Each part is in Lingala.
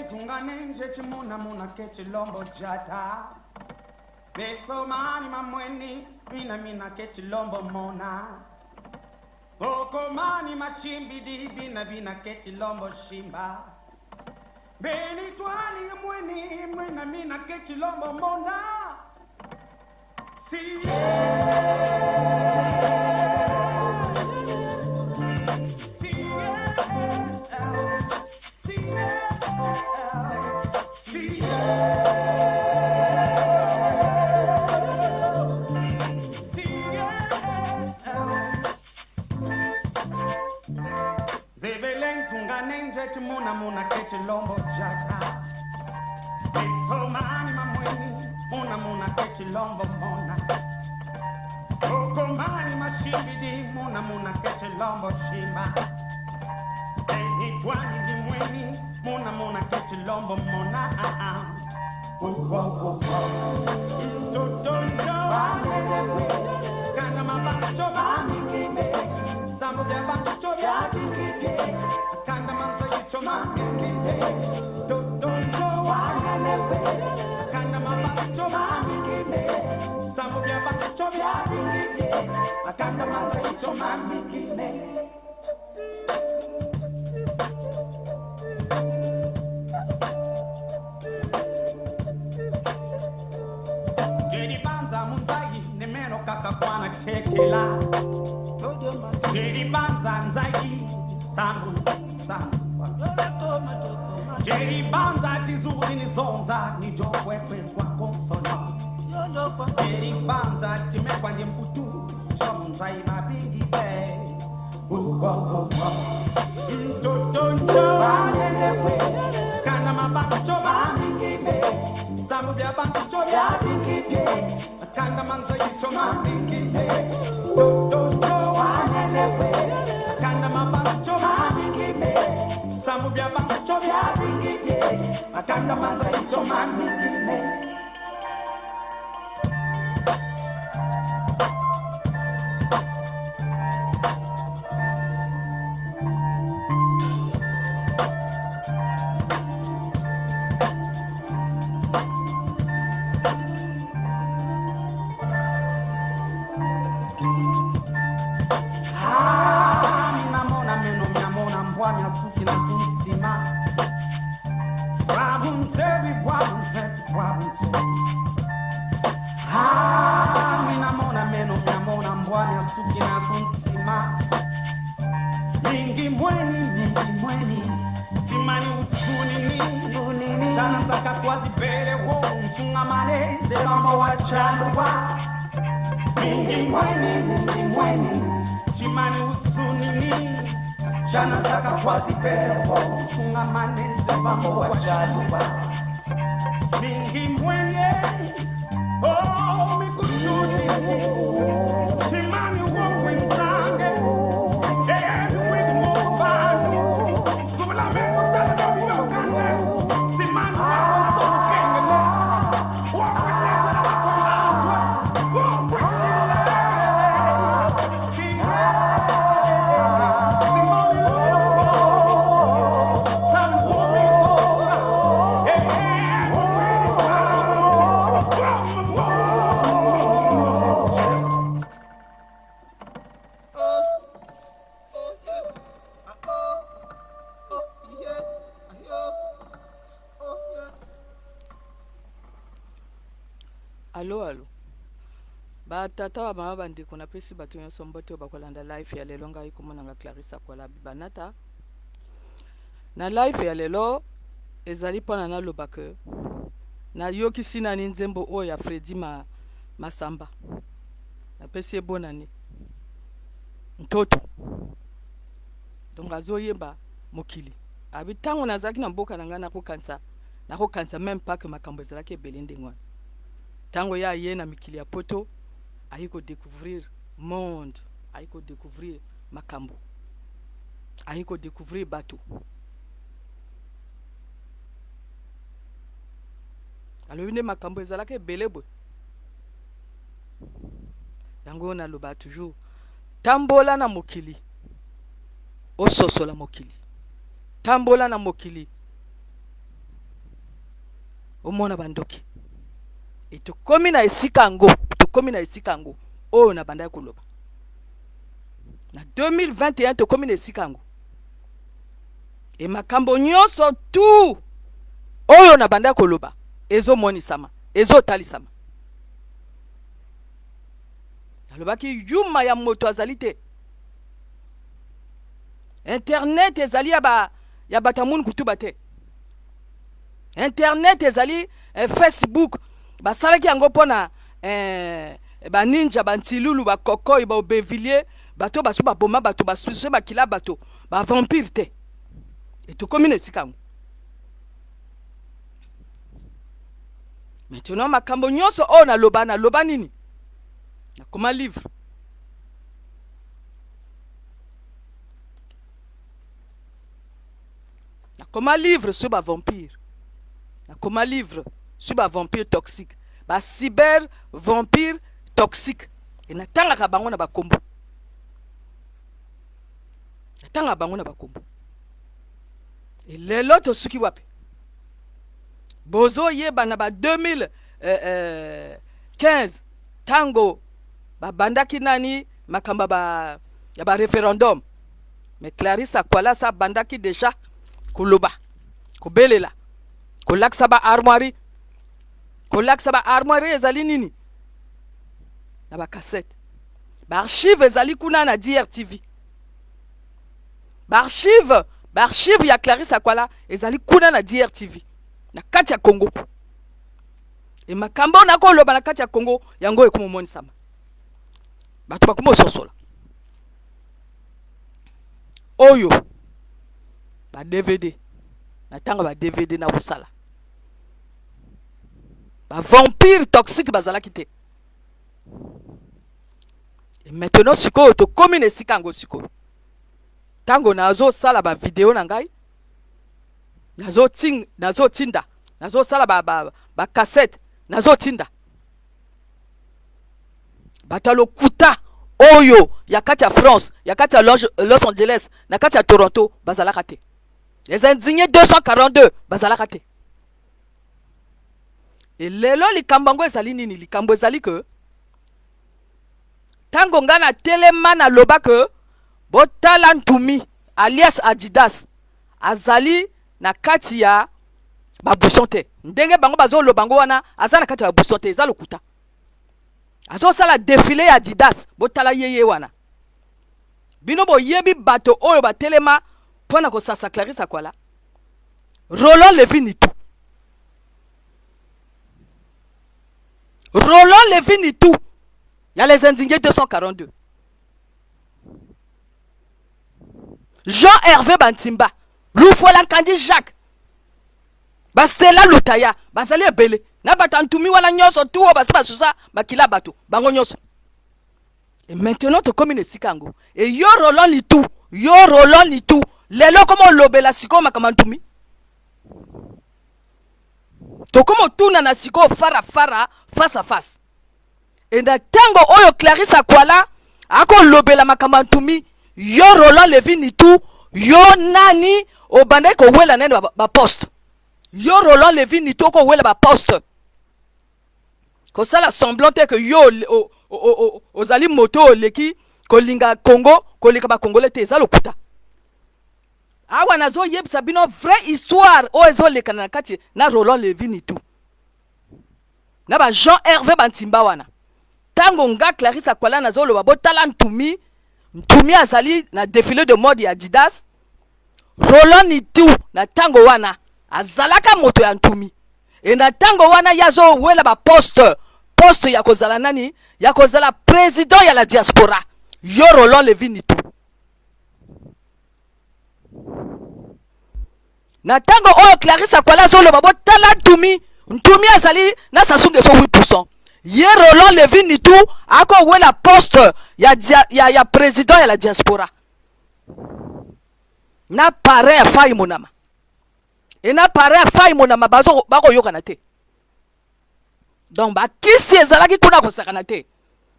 nzunga nenje chimuna muna ke chilombo jata. Beso mani mamweni mina mina ke chilombo mona. Okomani mashimbidi bina bina ke chilombo shimba. Beni twali mweni mina mina ke chilombo mona. Si. Chimuna muna ke chilombo jata. Esomani mamweni muna muna ke chilombo mona. Okomani mashimbidi muna muna ke chilombo shimba. Enitwani limweni muna muna ke chilombo mona. Oh, oh, oh, oh. Ntotonto kana mabancho mamikime sambo bya bancho bya bingibye kanda manzo yicho mamikime totonto wanelewe kanda mabancho mamikime sambo bya bancho bya bingibye kanda manzo yicho mamikime. Jeri banza munzai nemeno kaka kwana tekela. Jeri banza nzai sambu sambu. Jeri banza tizuri ni zonza ni jokwe kwa konsono. Jeri banza chimekwa ni mputu chonzai mabingi be. Oh, oh, oh, oh. Ntotonto kana mabancho mamingime sambu bya bancho bya bingibye kanda manzo yicho mamingime totonto wanelewe kanda mabancho mamingime sambu bya bancho bya bingibye kanda manzo yicho mamingime. Ah, minamona meno minamona mbwa myasuki na kuntima bwabunzebi bwabunzebi bwabunzebi. Ah, minamona meno minamona mbwa myasuki na kuntima mingi mweni mingi mweni timani utsunini chananzaka kwazibele wo mfungamane zebambo wachalwa mingi mweni mingi mweni chimani utsunini chananzaka kwazibele wo mfungamane zebambo wachalwa mingi mwenye oh mikutsuni chimani wokwinzange Alo alo ba tata ba mama ba ndeko napesi bato nyonso mbote oyo bakolanda live ya lelo. Ngai komona nga Clarisse Akwala Bibanata na live ya lelo ezali mpona naloba ke nayokisi nani nzembo oyo ya Fredy ma, Masamba, napesi ye bonane ntoto. Donc azoyemba mokili abi ntango nazalaki na mboka na ngai nakokanisa nakokanisa meme pas que makambo ezalaki ebele ndenge wana. Ntango ye aye na mikili ya poto aye kodécouvrir monde, aye kodécouvrir makambo, aye kodécouvrir bato. Alobi nde makambo ezalaki ebele boye. Yango oyo naloba toujours, tambola na mokili ososola mokili, tambola na mokili. Omona bandoki. E tokomi na esika yango, tokomi na esika yango oyo nabandaki koloba na 2021, tokomi na esika yango. E makambo nyonso tu oyo nabandaki koloba ezomonisama, ezotalisama. Nalobaki yuma ya moto azali te. Internet ezali ya ba ya bato ya munu kutuba te. Internet ezali Facebook basalaki yango mpo na baninja, bantilulu, bakokoi, baobevilie, bato baso baboma bato, basuse makila bato, bavampire te. E tokomi na esika yango maintenant. Makambo nyonso oyo naloba, naloba nini? Nakoma livre, nakoma livre sur bavampire, nakoma livre sur bavampire toxique, bacyber vampire toxique. E natangaka bango na bakombo, natangaka bango na bakombo. E lelo tosuki wapi? Bozoyeba na ba 2015 ntango babandaki nani makambo ya ba référendum, mais Clarisse Akwala sa abandaki déjà koloba, kobelela, kolakisa ba armoirie, kolakisa ba armoirie ezali nini na bacassette, baarchive ezali kuna na DRTV. Baarchive, baarchive ya Clarisse Akwala ezali kuna na DRTV na kati ya Congo. E makambo oyo nakoloba na kati ya Congo, yango ekomomonisama, bato bakoma ososola. Oyo ba DVD, na ntango ba DVD na kosala, bavampire toxique bazalaki te. E maintenant sikoyo tokomi na esika yango. Sikoyo ntango nazosala bavideo na ngai, nazotinda, nazosala bacassette, nazotinda bato ya lokuta oyo ya kati ya France, ya kati ya Los Angeles, na kati ya Toronto bazalaka te. Les indignés 242 bazalaka te. E lelo likambo yango ezali nini? Likambo ezali ke ntango ngai natelema, naloba ke botala Ntumi alias Adidas azali na kati ya babuisson te, ndenge bango bazoloba ngo wana, aza na kati ya babuisson te, eza lokuta. Azosala défilé ya Adidas, botala ye, ye wana. Bino boyebi bato oyo batelema mpo na kosasa Clarisse Akwala? Roland Levi Nitu, Roland Levi Nitu ya les indignés 242, Jean Hervé Bantimba, Lufola Nkandi Jacques, Bastela Lutaya, bazali ebele na bato ya Ntumi wana nyonso tu oyo basi basusa makila bato bango nyonso. E maintenant tokomi na esika yango. E yo Roland Litu, yo Roland Litu, lelo koma olobela sikoyo makambo ya Ntumi. Tokoma otuna na sikoyo fara fara, face à face. E na ntango oyo Clarisse Akwala akolobela makambo ya Ntumi, yo Roland Levi Nitu, yo nani obandaki kowela nani baposte? Yo Roland Levi Nitu, okowela baposte, kosala semblant te ke yo ozali moto oleki kolinga Congo koleka bakongole te, eza lokuta. Awa nazoyebisa bino vraie histoire oyo ezolekana na kati na Roland Levi Nitu na ba Jean Hervé Bantimba wana. Ntango nga Clarisse Akwala nazoloba botala Ntumi, Ntumi azali na défilé de mode ya Adidas, Roland Nitu na ntango wana azalaka moto ya Ntumi. E na ntango wana ye azowela baposte, poste ya kozala nani, ya kozala président ya la diaspora. Yo Roland Levi Nitu, na ntango oyo Clarisse Akwala azoloba botala Ntumi, Ntumi azali na Sassou Nguesso 8, ye Roland Levi Nitu akowela poste ya président ya la diaspora na parrain ya Fai Monama. E na parrain ya Fai Monama bakoyokana te. Donc bakisi ezalaki kuna kosakana te.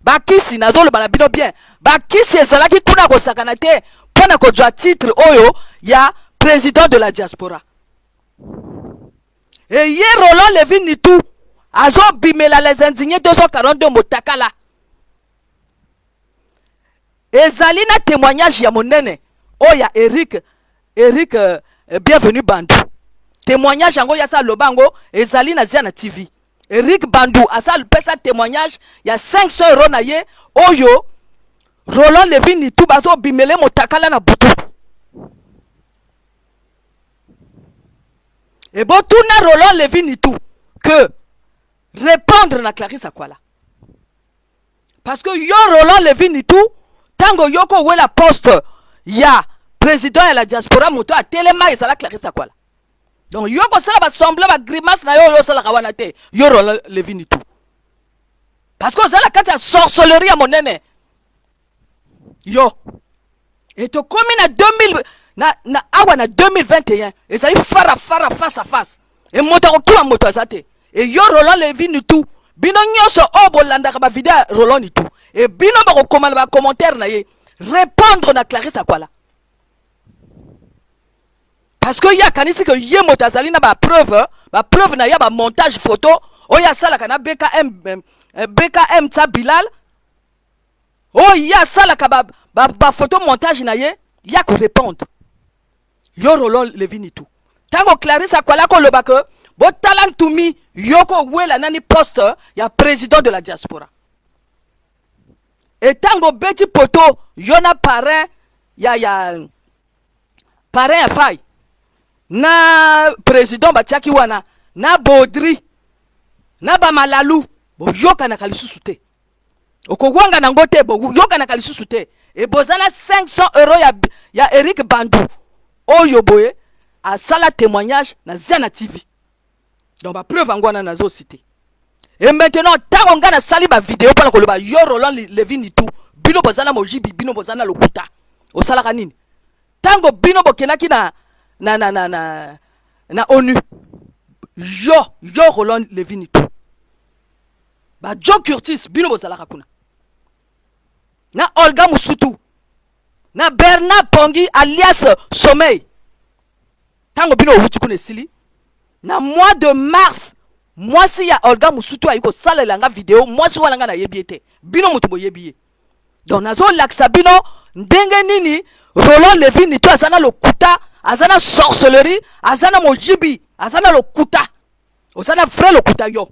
Bakisi, nazoloba na bino bien, bakisi ezalaki kuna kosakana te mpo na kozwa titre oyo ya président de la diaspora. Eye Roland Levi Nitu azobimela les indignés 242 motakala. Ezali na témoignage ya monene oyo ya Eric Eric euh, Bienvenu Bandu. Témoignage yango ya sa loba yango ezali na Ziana TV. Eric Bandu asa pesa témoignage ya 500 euros na ye oyo Roland Levi Nitu bazobimele motakala na butu. Et botuna Roland Levi Nitu que répondre na Clarisse Akwala. Parce que yo Roland Levi Nitu tango yoko wela poste ya président ya la diaspora moto atelema ezala Clarisse Akwala. Donc yo kosala ba semblant ba grimace na yo oyo osalaka wana te yo Roland Levi Nitu. Parce que ozala kati ya sorcellerie ya monene. Yo et tokomi na 2000 na, na awa na 2021 ezali fara fara face à face e moto akokima moto aza te e yo Roland Levi Nitu bino nyonso oyo bolandaka bavideo ya Roland Nitu e bino bakokoma na bacommentaire na ye répondre na Clarisse Akwala parce que ye akanisi ke ye moto azali na bapreuve bapreuve na ye bamontage photo oyo asalaka na BKM BKM tsa Bilal oyo ye asalaka ba, ba, ba photo montage na ye ya korépondre yo Roland Levi Nitu ntango Clarisse Akwala koloba ke botala ntumi yo kowela nani poste ya président de la diaspora etango obeti poto yo na parrain ya ya parrain ya fai na président batiaki wana na Baudry na bamalalu boyokanaka lisusu te okowanga nango te boyokanaka lisusu te e boza na 500 euro ya, ya Eric Bandu oyo boye asala témoignage na Ziana TV donc bapreuve yango wana nazocite. Et maintenant ntango ngai nasali bavideo mpona koloba yo Roland Levi Nitu bino boza na moyibi bino boza na lokuta osalaka nini ntango bino bokendaki na, na, na, na, na, na ONU yo yo Roland Levi Nitu ba Joe Curtis bino bozalaka kuna na Olga Musutu na Bernard Pongi alias Sommeil ntango bino owuti kuna esili na mois de mars mwasi ya Olga Musutu ayi kosalela nga video mwasi wana nga nayebi ye te bino moto boyebi ye donc nazolakisa bino ndenge nini Roland Levi Nitu aza na lokuta aza na sorcellerie aza na moyibi aza na lokuta oza na vrai lokuta yo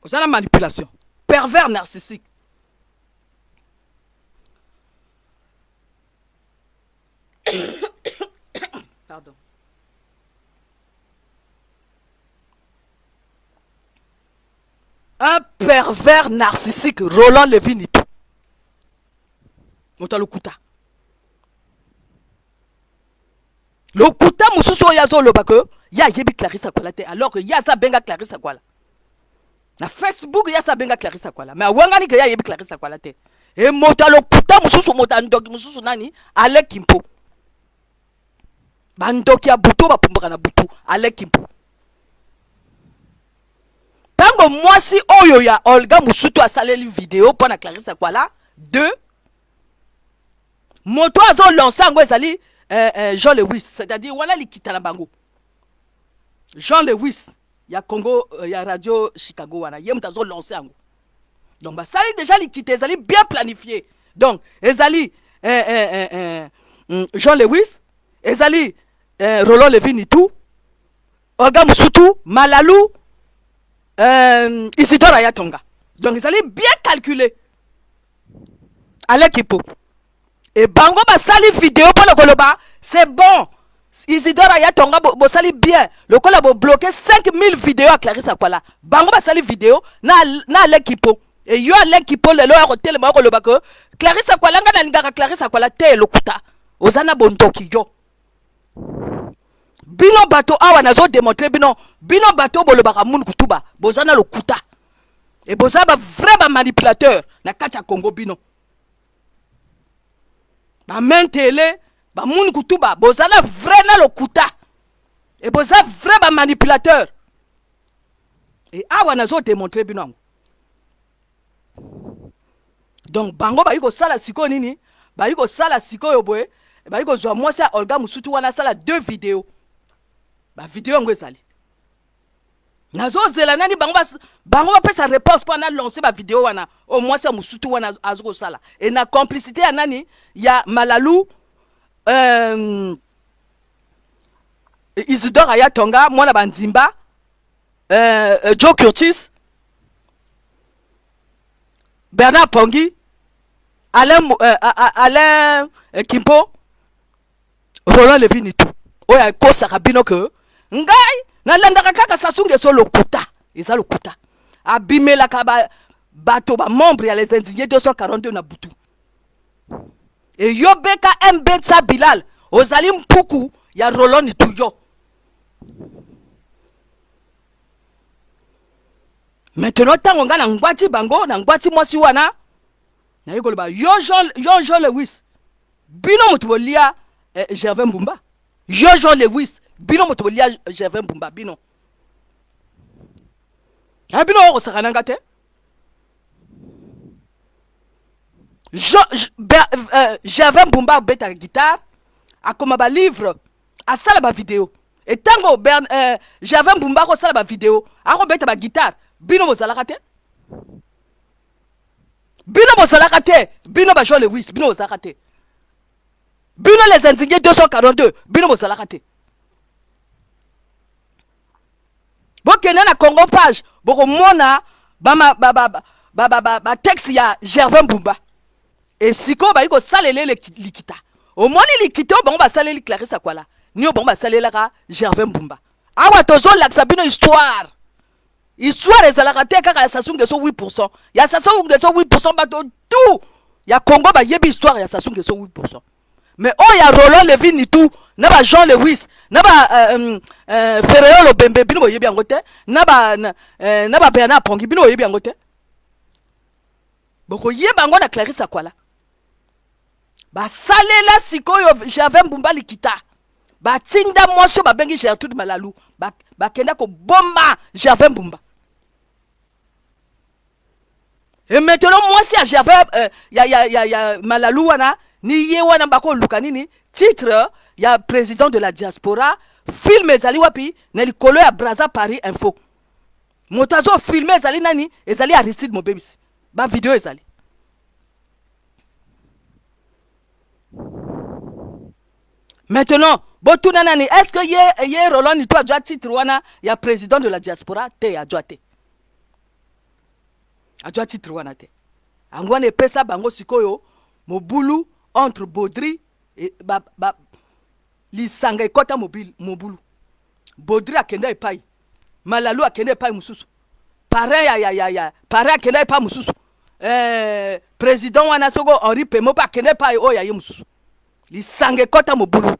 oza na manipulation pervers narcissique. Pardon. Un pervers narcissique Roland Levi Nitu moto ya lokuta lokuta mosusu oyo azoloba ke ye ayebi Clarisse Akwala te alors que ye aza abenga Clarisse Akwala na Facebook ye aza abenga Clarisse Akwala mais awangani ke ye ayebi Clarisse Akwala te e moto ya lokuta mosusu moto ya ndoki mosusu nani aleki mpo bandoki ya butu bapumbaka na butu aleki mpo ntango mwasi oyo ya Olga Musutu asaleli video mpo na Clarisse Akwala 2 moto azolanse yango ezali Jean Lewis c'est-à-dire wana likita na bango Jean Lewis ya Congo ya radio Chicago wana ye moto azolanse yango donc basali déjà likita ezali bien planifié donc ezali Jean Lewis ezali Roland Levi Nitu Olga Musutu Malalu Isidore Ayatonga donc ezali bien calculé aleki po e bango basali video mpona koloba c'est bon Isidore Ayatonga bosali bien lokola bobloke 5000 video ya Clarisse Akwala bango basali video na, na aleki po e yo aleki po lelo ya kotelema ya koloba ke Clarisse Akwala ngai nalingaka Clarisse Akwala te lokuta oza na bondoki yo bino bato awa nazodemontre bino bino bato bolobaka munu kutuba boza na lokuta e boza ba vrai ba manipulateur na kati ya Congo bino bamentele bamuni kutuba boza na vrai na lokuta e boza vrai ba manipulateur e awa nazodemontre bino yango donc bango bayi kosala sikoyo nini Bayi kosala sikoyo boye, bayi kozwa mwasi ya Olga Musutu wana asala deux video. Ba video yango ezali. Nazozela nani bango bas, bango bapesa réponse mpo na lancer ba video wana oyo mwasi ya Musutu wana azokosala. Et na complicité ya nani? Ya Malalu Isidore Ayatonga mwana bandimba Joe Curtis, Bernard Pongi, Alain Kimpo, Roland Levi Nitu oyo akosaka bino ke ngai nalandaka kaka Sassou Nguesso. Lokuta, eza lokuta. Abimelaka bato ba membre ya les indignés 242 na butu. Eyo beka mbetsa Bilal, ozali mpuku ya Roland Nitu yo. Maintenant ntango ngai nangwati bango, nangwati mwasi wana, naye koloba yo Jean, yo Jean Lewis, bino moto bolia Gervais Mbumba. Yo Jean Lewis, bino moto bolia Gervais Mbumba, bino bino okosaka nanga te. Gervais Mbumba abetaka guitare, akoma balivre, asala bavideo. Etango Gervais Mbumba akosala bavideo, akobeta baguitare, bino bozalaka te, bino bozalaka te, bino ba Jean Lewis, bino bozalaka te, bino les indignés 242, bino bozalaka te. Bokende na Congo page, bokomona batexte ya Gervais Mbumba. Esikoyo bayi kosalela ele likita. Omoni likita oyo bango basaleli Clarisse Akwala, ni oyo bango basalelaka Gervais Mbumba. Awa tozolakisa bino histoire. Histoire ezalaka te kaka ya Sassou Nguesso 8%. Ya Sassou Nguesso 8%, bato tout ya Congo bayebi histoire ya Sassou Nguesso 8%. Mais oyo ya Roland Levi Nitu na ba Jean Lewis na ba Ferreolo Bembe, bino boyebi yango te, na ba Bernard Pongi, bino boyebi yango te. Bokoyeba yango na Clarisse Akwala. Basalela sikoyo Gervais Mbumba likita, batinda mwasi oyo babengi Gertrude Malalu, bakenda koboma Gervais Mbumba. Et maintenant mwasi ya Gervais ya Malalu wana ni ye wana bakoluka nini? Titre ya président de la diaspora. Film ezali wapi? Na likolo ya Brazza Paris Info. Moto azofilme ezali nani? Ezali Aristide Mobebisi. Ba video ezali. Maintenant botuna nani, est-ce que ye Roland Nitu azwa titre wana ya président de la diaspora te? Azwa te, azwa titre wana te. Yango wana epesa bango sikoyo mobulu entre Baudry e, ba, lisanga ekɔta mobulu. Baudry akenda epai, Malalu akenda epai mosusu, parrain ya parrain akenda epai mosusu, président wana soko Henri Pemo mpe akenda epai oyo ya ye mosusu. Lisanga ekɔta mobulu.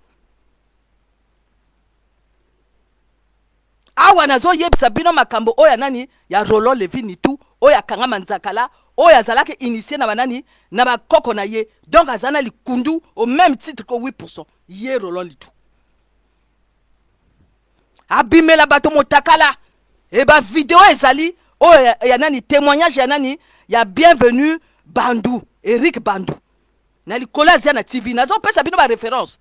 Awa nazoyebisa bino makambo oyo ya nani? Ya Roland Levi Nitu oyo akangama nzakala, oyo azalaki initié na banani? Na bakoko na ye. Donc aza na likundu au même titre que 8%. Ye Roland Nitu abimela bato motakala e bavideo ezali oyo ya nani? Témoignage ya nani? Ya Bienvenu Bandu, Eric Bandu, na likolo azia na TV. Nazopesa bino baréférence.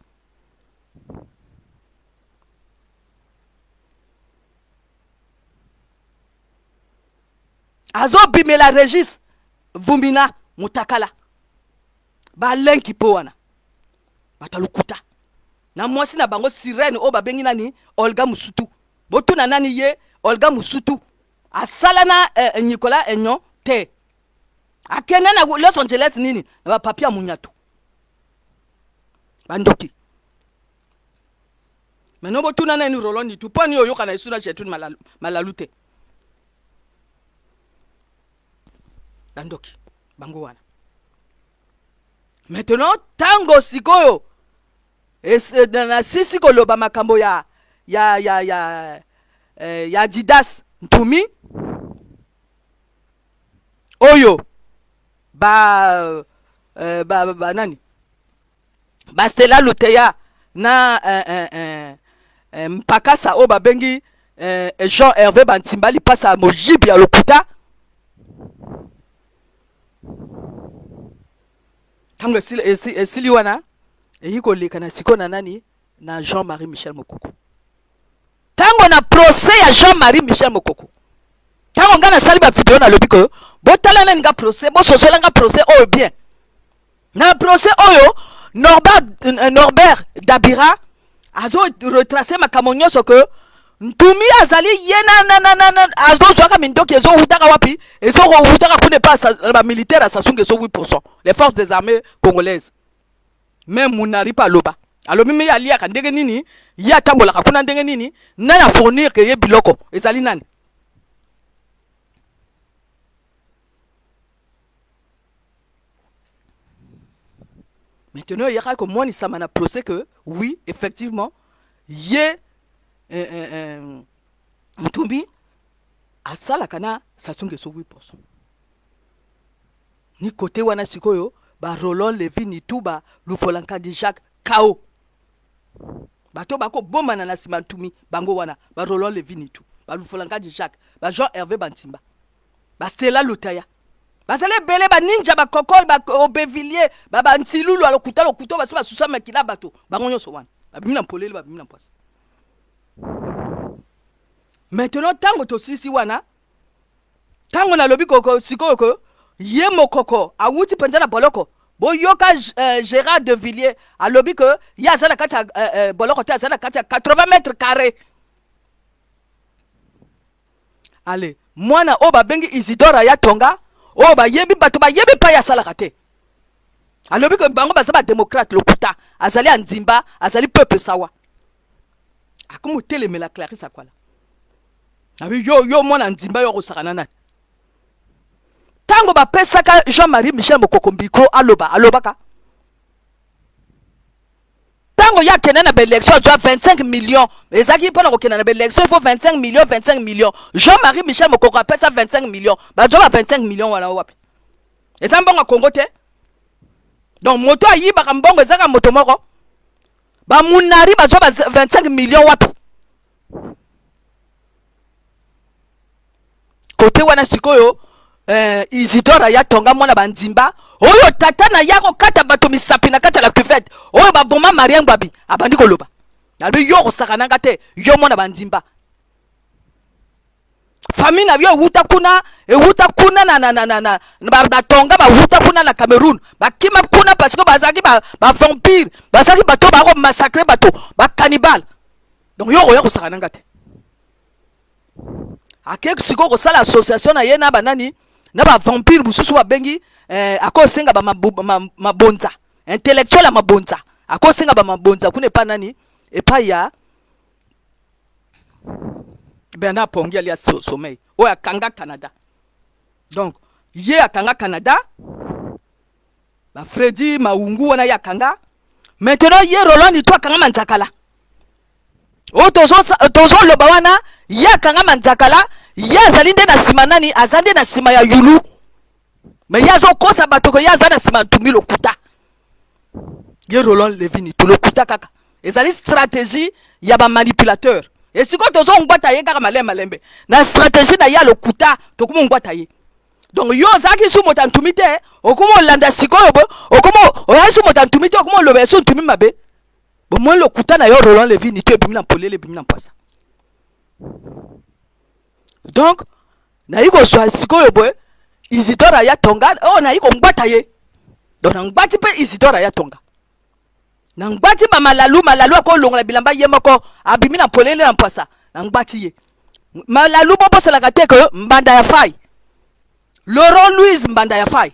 Azobimela Régis Vumina motakala, balenki mpo wana bato ya lokuta na mwasi na bango sirene oyo babengi nani? Olga Musutu. Botuna nani ye Olga Musutu asala na Nicolas Enyon te. Akende na Los Angeles nini na bapapier ya munyato, bandoki. Maintenant botuna nani Roland Nitu, mpo nini oyoka na yesu na Gertrude Malalu, Malalu te? Bandoki bango wana. Maintenant ntango sikoyo nasisi koloba makambo ya Didas Ntumi oyo ba nani, Bastela Luteya na Mpakasa oyo babengi Jean Hervé Bantimba lipasa ya moyibi ya lokuta. Ntango esili wana, eyi koleka na sikoyo na nani? Na Jean-Marie Michel Mokoko. Ntango na procès ya Jean-Marie Michel Mokoko, ntango ngai nasali bavideo, nalobi koyo botala nani nga procès, bososola nga procès oyo bien. Na procès oyo, Norbert Dabira azo retrace makambo nyonso ke Ntumi azali ye na azozwaka mindoki, ezowutaka wapi, ezowutaka kuna epa bamilitaire ya Sassou Nguesso, 8 %, les forces des armées congolaises. Même Munari mpe aloba, alobi me ye aliaka ndenge nini, ye atambolaka kuna ndenge nini, nani afournir ke ye biloko ezali nani? Maintenant eyaka komonisama na procès que oui, effectivement, ye Ntumbi asalaka na Sassou Nguesso 8 %. Ni kote wana sikoyo, baRoland Levi Nitu, baLufolankandi Jacques Kao, bato bakobomana na nsima Ntumi, bango wana baRoland Levi Nitu, baLufolankandi Jacques, baJean Hervé Bantimba, baStela Lutaya, bazali ebele, baninja, bakokoi, baobevillier, bantilulu, alokuta lokuta, basi basusa makila bato, bango nyonso wana babimi na mpolele, babimi na mpwasa. Maintenant, ntango tosilisi wana, ntango nalobi koko sikoyo ko ye Mokoko awuti mpenza na boloko, boyoka Gérard de Villiers alobi ke ye aza na kati ya boloko te, aza na kati ya 80 mètre carré. Ale mwana oyo babengi Isidore aya tonga oyo bayebi, bato bayebi epai asalaka te, alobi ke bango baza badémocrate. Lokuta, azali ya Nzimba, azali peuple sawa, akomi otelemela Clarisse Akwala. Abi yo, yo mwana Nzimba, yo akosaka na nani? Ntango bapesaka Jean-Marie Michel Mokoko micro, aloba, alobaka ntango ye akende na baélection, azwa 25 millions. Ezalaki mpona kokende na baélection, il faut 25 millions, 25 millions. Jean-Marie Michel Mokoko apesa 25 millions. Bazwa ba 25 millions wana wapi? Eza mbongo ya Kongo te. Donc moto ayibaka mbongo ezaka moto moko. Bamunari bazwa ba 25 millions wapi? Kote wana sikoyo, Isidore aya tonga, mwana Bandimba oyo tata na ye akokata bato misapi na kati ya la cuvette oyo baboma Marien Ngbabi, abandi koloba, alobi: yo okosaka nanga te, yo mwana Bandimba, famille na yo ewuta kuna, ewuta kuna na batonga, bawuta kuna na Cameroun, bakima kuna parce que bazalaki bavampire, bazalaki bato bakomassacre bato, bacannibale. Donc yo okoya kosaka nanga te. Ake sikoyo kosala association na ye na banani, na bavampire mosusu babengi akosenga bamabonza, intellectuel ya mabonza, akosenga bamabonza kuna epai nani? Epai ya Bernard Pongi alias Sommeil, oyo akanga Canada. Donc ye akanga Canada, baFredi Maungu wana ye akanga. Maintenant ye Roland to akanga manzakala oyo tozoloba wana, ye akanga manzakala. Ye azali nde na nsima nani? Aza nde na nsima ya Yulu, me ye azokosa bato ko ye aza na nsima Ntumi. Lokuta, ye Roland Levini to lokuta kaka, ezali stratégie ya bamanipulateur. Esikoyo tozongwata ye kaka malembe malembe na stratégie na ye ya lokuta, tokoma ongwata ye. Donc yo ozalaki su moto ya Ntumi te, okoma olanda sikoyo bo okoma oyaki su moto ya Ntumi te, okoma oloba esu Ntumi mabe. Bomoni lokuta na yo Roland Levini to ebimi na polele, ebimi na mpwasa. Donc nayi kozwa sikoyo boye Isidore aya tonga oyo, nayi kongwata ye. Donc nangwati mpe Isidore aya tonga, nangwati bamalalu. Malalu akolongola bilamba ye moko, abimi na polele na mpwasa. Nangwati ye Malalu. Bobosalaka te ke mbanda ya fai, Laurent Louise mbanda ya fai.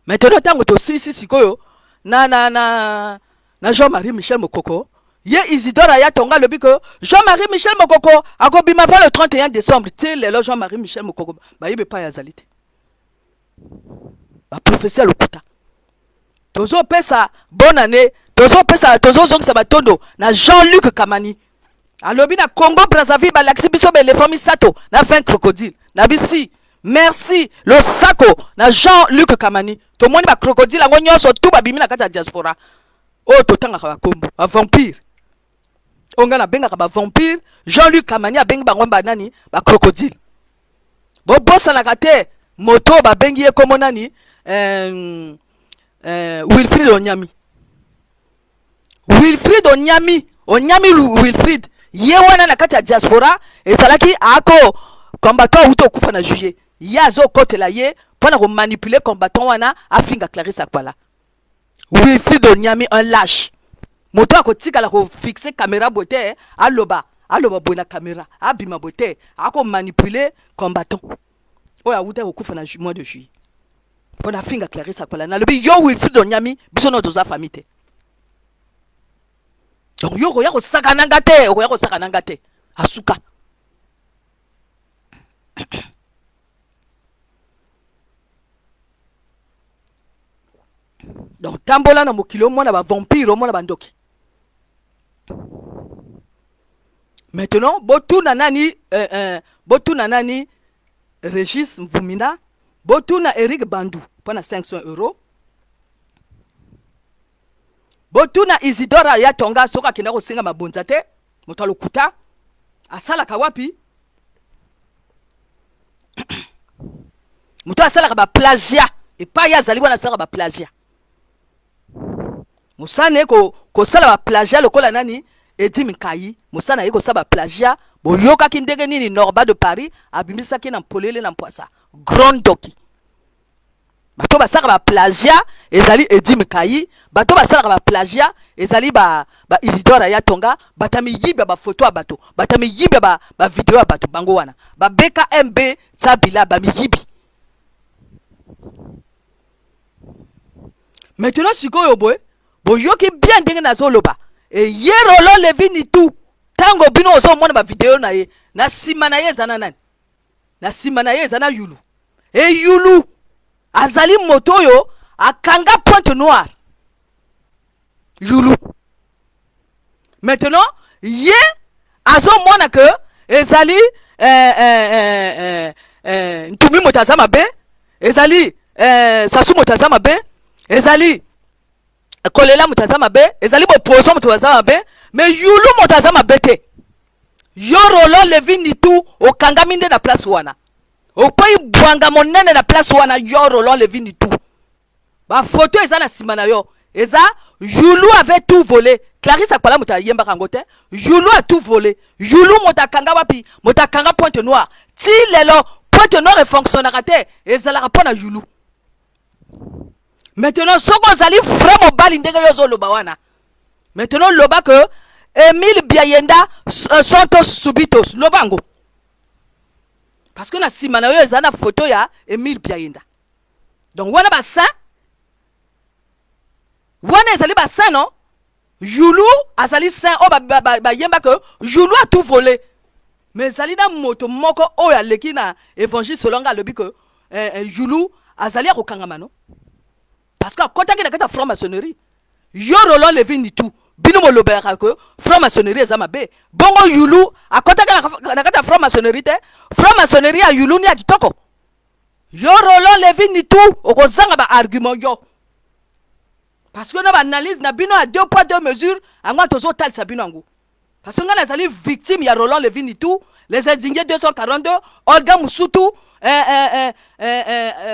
Maintenant, ntango tosilisi sikoyo na Jean-Marie Michel Mokoko, ye Isidore aya tonga alobi ke Jean-Marie Michel Mokoko akobima va le 31 décembre. Ti lelo Jean-Marie Michel Mokoko bayebi epai azali te. Baprophétie ya lokuta. Tozopesa bonne année, tozopesa, tozozongisa batondo na Jean-Luc Kamani. Alobi na Congo Brazzaville balakisi biso baéléphant misato na 20 crocodile. Na bisi merci, losako na Jean-Luc Kamani. Tomoni bacrocodile yango nyonso tu babimi na kati ya diaspora oyo totangaka bakombo bavampire, oyo ngai nabengaka bavampire. Jean-Luc Kamani abengi bango banani? Bacrocodile. Bobosanaka te moto oyo babengi ye kombo nani? Wilfried Onyami. Wilfried Onyami, Onyami Wilfried ye wana na kati ya diaspora ezalaki ako combattant awuti okufa na juillet, ye azokotela ye mpo na komanipuler combattant wana afinga Clarisse Akwala. Wilfried Onyami, un lâche, moto akotikala kofixe caméra boye te, aloba aloba boye na caméra, abima boye te, akomanipuler combattant oyo awuta kokufa na mois de juillet mpo na finga Clarisse Akwala. Nalobi yo Wilfried Onyami, biso no toza famille te, donc yo okoya kosaka na nga te, okoya kosaka na nga te. Asuka donc tambola na mokili, omona bavampire, omona bandoki. Maintenant botuna nani, botuna nani, Régis Mvumina, botuna Eric Bandu mpo na 500 euros, botuna Isidora ya Tonga soki akenda kosenga mabonza te. Moto alokuta asalaka wapi? Moto asalaka baplagiat epai azali wana, asalaka baplagiat, mosala ye kosala baplagiat lokola nani, Edi Minkai, mosala ye kosala baplagiat. Boyokaki ndenge nini Norba de Paris abimisaki na mpolele na mpwasa grand doki. Bato basalaka baplagiat ezali Edi Mikai, bato basalaka baplagiat ezali ba, ba Isidore ya Tonga, bato ya miyibi ya bafoto ya bato, bato ya miyibi ya bavideo ba ya bato, bango wana ba BKMB Tsabila, bamiyibi. Maintenant sikoyo boye boyoki bien ndenge nazoloba, eye Roland Levi Nitu, ntango bino ozomona bavideo na ye, na nsima na ye eza na nani? Na nsima na ye eza na Yulu. Eyulu azali moto oyo akanga Pointe Noire, Yulu. Maintenant ye azomona ke ezali Ntumi moto aza mabe, ezali Sasu moto aza mabe, ezali Kolela moto aza mabe, ezali Bopozo moto aza mabe, mais Yulu moto aza mabe te. Yo Roland Levi Nitu, okangami nde na place wana, okwei bwanga monene na place wana. Yo Roland Levi Nitu, bafoto eza na nsima na yo eza Yulu avait tout volé. Clarisse Akwala moto ayembaka yango te. Yulu a tout volé. Yulu moto akanga wapi? Moto akanga Pointe Noire. Ti lelo Pointe Noire efonctionnaka te, ezalaka mpo na Yulu. Maintenant soki ozali vrai mobali ndenge yo ozoloba wana, maintenant loba ke Emile Biayenda santos subitos, loba yango, parce que na nsima na yo eza na foto ya Emile Biayenda. Donc wana basaint wana ezali basaint, non? Yulu azali saint oyo bayemba ke Yulu a tout volé, mais ezali na moto moko oyo aleki na évangile selon nga, alobi ke Yulu azali ya kokangama, no, parce que akɔtaki na kati ya franc-maçonnerie. Yo Roland Levi Nitu, bino bolobelaka ke franc-maçonnerie eza mabe, bongo Yulu akɔtaki na kati ya franc-maçonnerie te? Franc-maçonnerie ya Yulu ni ya kitoko. Yo Roland Levi Nitu, okozanga baargument yo, parce que na baanalyse na bino ya deux poids deux mesures, yango tozotalisa bino yango, parce que ngai nazali victime ya Roland Levi Nitu, les indignés 242, Olga Musutu,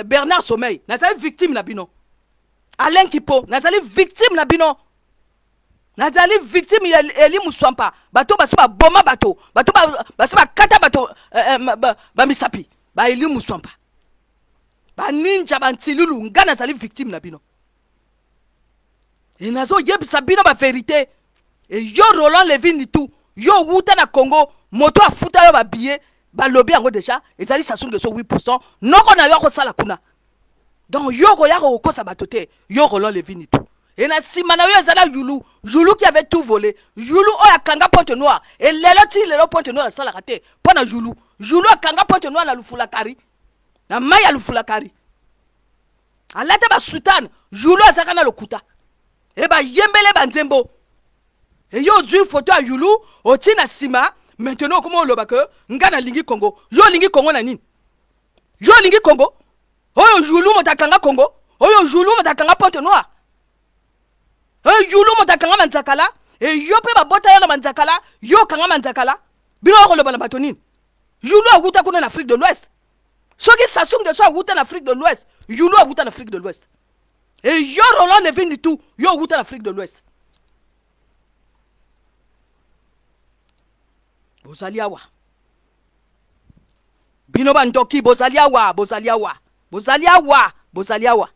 Bernard Sommeil. Nazali victime na bino. Alain Kipo, nazali victime na bino. Nazali victime ya Eli Muswampa. Bato basi baboma bato, bato basi bakata bato bamisapi, ba Eli Muswampa, baninja, bantilulu. Ngai nazali victime na bino e nazoyebisa bino baverité. E yo Roland Levi Nitu, yo wuta na Congo, moto afuta yo babillet, balobi yango déjà, ezali Sassou Nguesso 8, noko na yo akosala kuna. Donc yo koya kokosa bato te, yo Roland Levi Nitu. E na nsima na yo eza na Yulu, Yulu qui avait tout volé, Yulu oyo akanga Pointe Noire. E lelo ti lelo Pointe Noire esalaka te mpo na Yulu. Yulu akanga Pointe Noire na Lufulakari, na mai ya Lufulakari, alata basoutane. Yulu azalaka na lokuta e bayembele banzembo. E yo ozwi foto ya Yulu, otie na nsima. Maintenant okoma oloba ke nga nalingi Congo. Yo olingi Congo na nini? Yo olingi Congo oyo Yulu moto akanga Congo, oyo Yulu moto akanga Pointe Noire, oyo Yulu moto akanga Manzakala? E yo mpe babota yo na Manzakala, yo okanga Manzakala. Bino okoloba na bato nini? Yulu akuta kuna na Afrique de l'Ouest. Soki Sassou Nguesso awuta na Afrique de l'Ouest, Youlou awuta na Afrique de l'Ouest. Et yo Roland Levin Nitu, yo awuta na Afrique de l'Ouest. Bozali awa. Bino bandoki bozali awa, bozali awa. Bozali awa, bozali awa.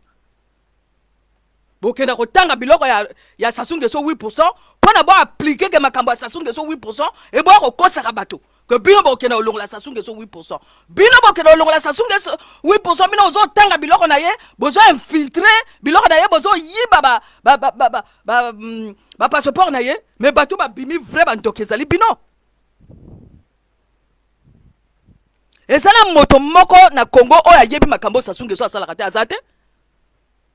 Bokenda kotanga biloko ya, ya Sassou Nguesso 8% mpo na bo appliquer ke makambo ya Sassou Nguesso 8% e boya kokosaka bato ke bino bokenda kolongola Sassou Nguesso 8%. Bino bokenda kolongola Sassou Nguesso 8%, bino bozotanga biloko na ye, bozo infiltrer biloko na ye, bozoyiba ba, ba, ba, ba, ba, ba, ba passeport na ye, mais bato babimi vrai bandoki ezali bino. Eza na moto moko na Congo oyo ayebi makambo Sassou Nguesso asalaka te, aza te.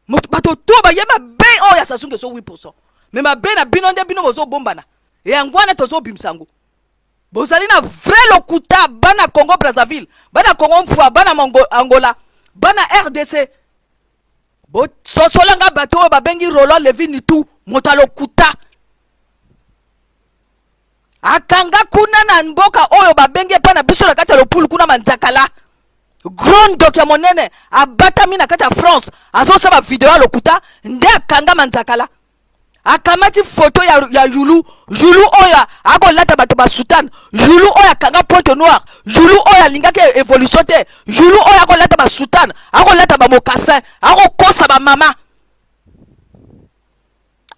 Bato to bayebi mabe oyo ya Sassou Nguesso 8%. Mais mabe na bino nde bino bozobombana. Yango wana tozobimisa yango. Bozali na vrai lokuta bana Congo Brazzaville, bana Congo Mfua, bana Mongo, Angola, bana RDC. Bososolanga bato oyo babengi Roland Levy Nitu, moto ya lokuta. Akanga kuna na mboka oyo babengi epai na biso na kati ya lopulu kuna manzakala. Grand ndoki ya monene abatami na kati ya France, azosala video ya lokuta nde akanga manzakala. Akamati photo ya, ya Yulu, Yulu oyo akolata bato ba soutane, Yulu oyo akanga Pointe Noire, Yulu oyo alingaki évolution te, Yulu oyo akolata ba soutane, akolata ba mocassin, akokosa ba mama.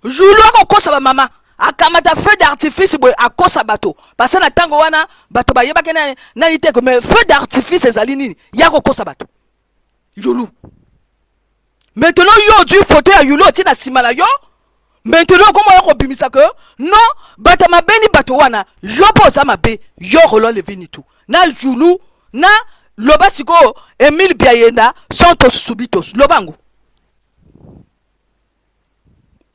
Yulu akokosa ba mama, akamata feu d'artifice boye akosa bato parce na tango wana bato bayebaki nani te, mais feu d'artifice ezali nini? Ya kokosa bato Yulu. Maintenant yo ozwi photo ya Yulu otie na nsima na yo, maintenant okoma yo kobimisa ke non bato mabe ni bato wana, yo mpo oza mabe, yo Roland Levy Nitu na Yulu na loba sikoyo Emile Biayenda Santos Subitos loba yango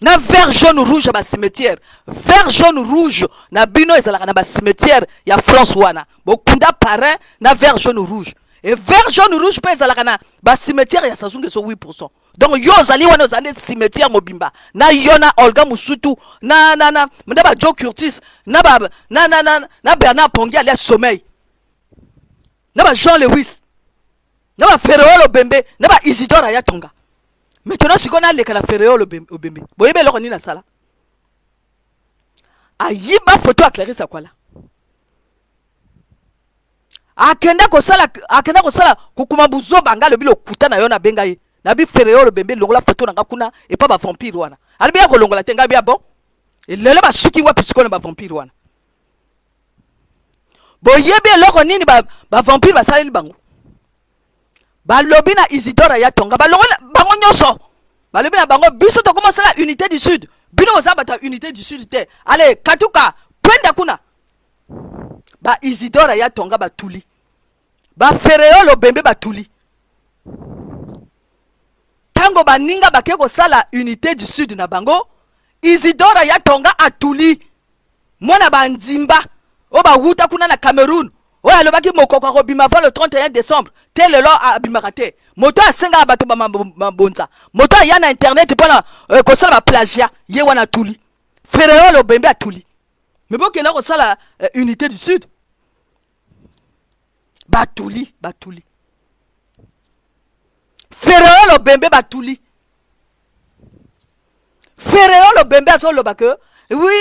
na vert jaune rouge ya ba cimetière, vert jaune rouge na bino ezalaka na ba cimetière ya France wana bokunda parrain na vert jaune rouge, et vert jaune rouge mpe ezalaka na ba cimetière ya Sassou Nguesso 8%. Donc yo ozali wana ozali nde cimetière mobimba na yo na Olga Musutu na na na na ba Joe Curtis na ba na na na na Bernard Pongi alias Sommeil na ba Jean Lewis na ba Ferreol Obembe na ba Isidore Ayatonga. Maintenant sikoyo naleka na Ferreol Obembe, boyebi eloko nini asala? Ayiba photo ya Clarisse Akwala, akenda kosala, akenda kosala kokuma buzoba. Nga alobi lokuta na yo, nabenga ye nabi Ferreol Obembe longola photo na nga kuna epa ba vampire wana. Alobi ya kolongola te. Nga bia bon, lelo basuki wapi sikoyo na ba vampire wana? Boyebi eloko nini ba vampire basaleli bango? Balobi na Isidore ya Tonga, balongola bango nyonso, balobi na bango biso tokoma sala unité du sud, bino boza bato ya unité du sud te, ale katuka kwenda kuna. Ba Isidore ya Tonga batuli, ba Ferreol Obembe batuli. Tango baninga bake kosala unité du sud na bango, Isidore ya Tonga atuli mwana bandimba oyo bawuta kuna na Cameroun, oyo alobaki mokoko akobima avant le 31 décembre te, lelo abimaka te. Moto asengaka bato mabonza, moto aya na internet mpona kosala ba plagiat, ye wana atuli. Ferreol Obembe atuli, me bokenda kosala unité du sud, batuli, batuli. Ferreol Obembe batuli. Ferreol Obembe azoloba que oui,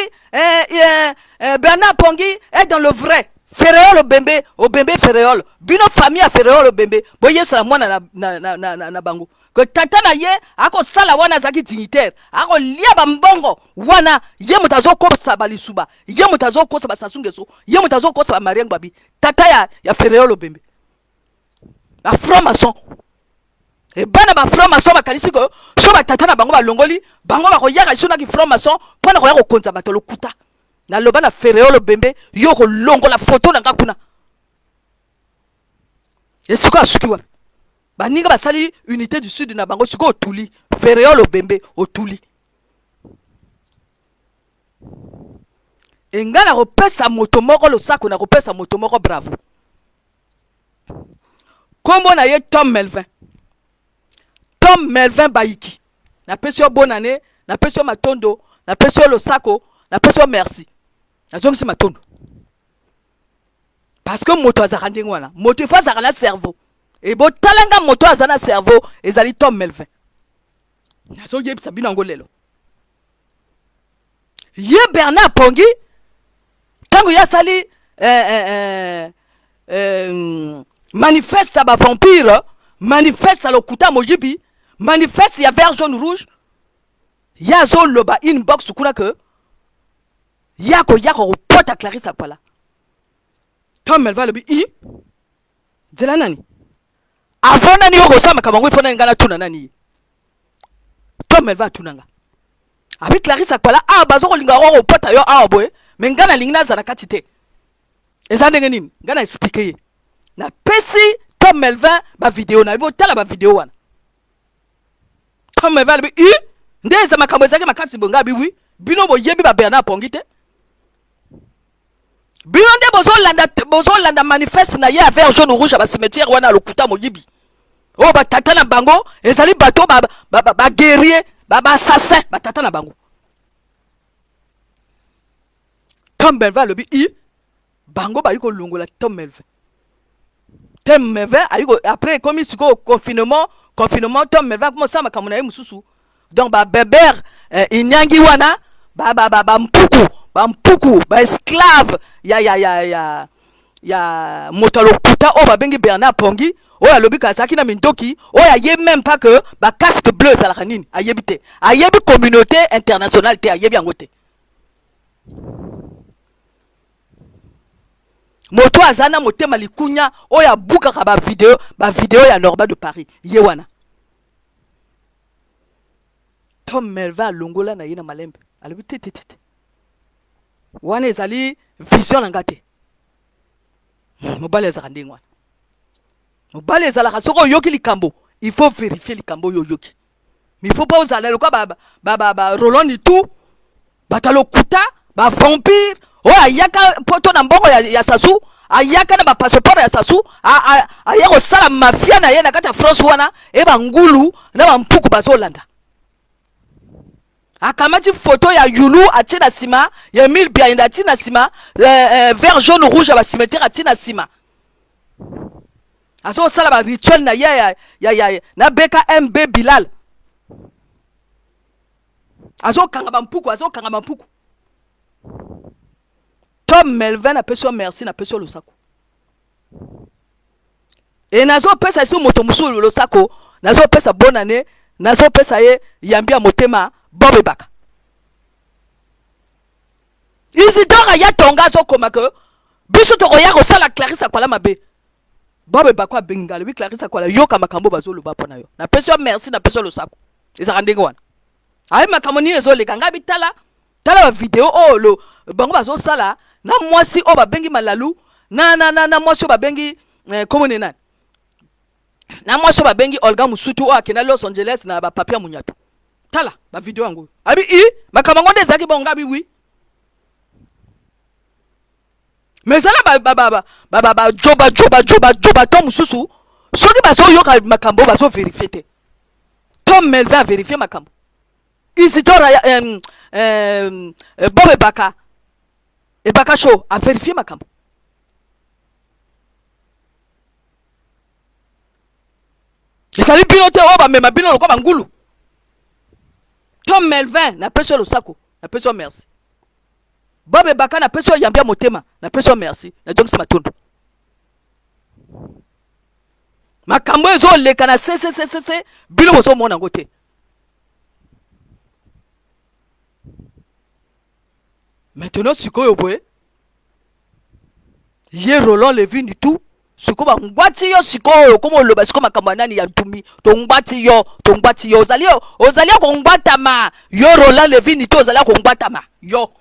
Bernard Pongi est dans le vrai. Ferreol Obembe, Obembe Ferreol, bino famille ya Ferreol Obembe boyesala mwana na, na, na, na, na, na bango que tata na ye akosala wana azalaki dignitaire, akolia bambongo wana, ye moto azokosa balisuba, ye moto azokosa basassou Nguesso, ye moto azokosa bamarien Ngbabi, tata ya Ferreol Obembe, ba franc maçon. E bana ba franc maçon bakanisi ko so batata na bango balongoli bango bakoyaka liso naki franc maçon mpona koya kokonza bato lokuta. Naloba na Ferreol Obembe, yo kolongola photo na nga kuna. Esika asuki wapi? Baninga basali unité du sud na bango, sikoyo otuli Ferreol Obembe, otuli. Enga na kopesa moto moko losako, na kopesa moto moko bravo. Kombo na ye Tom Melvin, Tom Melvin Bayiki, napesi yo bonne année, napesi yo matondo, napesi yo losako, napesi yo merci, nazongisi matondo. Parce que moto azalaka ndenge wana, moto ifo azalaka na cerveau. E botala nga moto aza na cerveau ezali Tom Melvin. Nazoyebisa bino yango lelo. Ye Bernard Pongi ntango ye asali eh, eh, eh, eh, manifeste ya bavampire, manifeste ya lokuta moyibi, manifeste ya vert jaune rouge, ye azoloba inbox kuna ke ye akoya kokopota Clarisse Akwala. Tom Melvin alobi i nzela nani avant nani yo kosala makambo yango ifo nani ngai natuna nani ye. Tom Melvin atuna nga abi Clarisse Akwala awa bazo kolinga yango kopota yo awa boye, me ngai nalingi nazala kati te, eza ndenge nini? Ngai na explike ye, napesi Tom Melvin bavideo na ye, botala bavideo wana. Tom Melvin alobi i nde eza makambo ezalaki makasi boye, ngai abi wi, bino boyebi ba Bernard Pongi te, bino nde bozolanda bozolanda manifeste na ye ya vert jaune rouge ya bacimetière wana ya lokuta moyibi oyo batata na bango ezali bato baguerrier baassassin batata na bango. Tom Melvin alobi i bango bayi kolongola Tom Melvin. Tom Melvin ayi après ekomi sikoyo confinement, confinement Tom Melvin akoma osala makambo na ye mosusu. Donc ba beber eh, inyangi wana ba ba ba ba mpuku, ba mpuku, ba esclave ya ya ya ya ya moto ya lokuta oyo babengi Bernard Pongi, oyo alobi ka azalaki na mindoki, oyo ayebi même pas que ba casque bleu ezalaka nini, ayebi te, ayebi communauté internationale te, ayebi yango te. Moto aza na motema likunya oyo abukaka ba video, ba video ya Norba de Paris, ye wana. Tom Melvin alongola na ye na malembe, alobi te te te te, wana ezali vision na nga te. Mobali azalaka ndenge wana, mobali ezalaka soki oyoki likambo il faut vérifier likambo oyo oyoki, mais il faut pas ozala lokola ba ba ba, ba Roland Nitu, bato ya lokuta, ba vampire oyo ayaka poto na mbongo ya, ya Sassou, ayaka na ba passeport ya Sassou, aya kosala mafia na ye na kati ya France wana, e bangulu na bampuku bazolanda. Akamati photo ya Yulu atie na nsima, ya Emile Biayenda atie na nsima, vert jaune rouge ya ba cimetière atie na nsima. Azosala ba rituel na ye ya, ya, ya, na BKMB Bilal. Azokanga bampuku, azokanga bampuku. Tom Melvin apesi yo merci, napesi yo losako. E nazopesa lisusu moto mosusu losako, nazopesa bonne année, nazopesa ye yambi ya motema Bob Ebaka. Isidore aya tonga azokoma ke biso tokoya kosala Clarisse Akwala mabe. Bob Ebaka abengi ngai, alobi Clarisse Akwala yoka makambo bazoloba mpo na yo. Napesi yo merci, napesi yo losako. Ezalaka ndenge wana. Ayi makambo nini ezoleka ngai bitala tala ba video oyo lo bango bazosala na mwasi oyo babengi Malalu na na na, na mwasi oyo babengi eh, kombo ne nani, na mwasi oyo babengi Olga Musutu oyo akenda Los Angeles na ba papier munyato. Tala ba video yango. Abi i makambo yango nde ezalaki bongo, ngai abi oui. Mais ezala ba ba ba ba ba ba ba joba joba joba joba to mosusu soki bazoyoka makambo bazo verifier te. Tom Melvin a verifier makambo. Isidore ya Bob Ebaka, Ebaka show a verifier makambo. Ezali bino te oyo bamema bino lokola bangulu. Tom Melvin napesi yo losako, napesi yo merci. Bob Ebaka napesi yo yambi ya motema, napesi yo merci, nazongisi matondo. Makambo ezoleka na CCCCC bino bozomona yango te. Maintenant sikoyo boye ye Roland Levin du tout sikoyo bangwati yo sikoyo okoma oloba sikoyo makambo ya nani ya ntumi, tongwati yo, tongwati yo, ozali ozali ya kongwatama yo Roland Levin du tout, ozali ya kongwatama yo.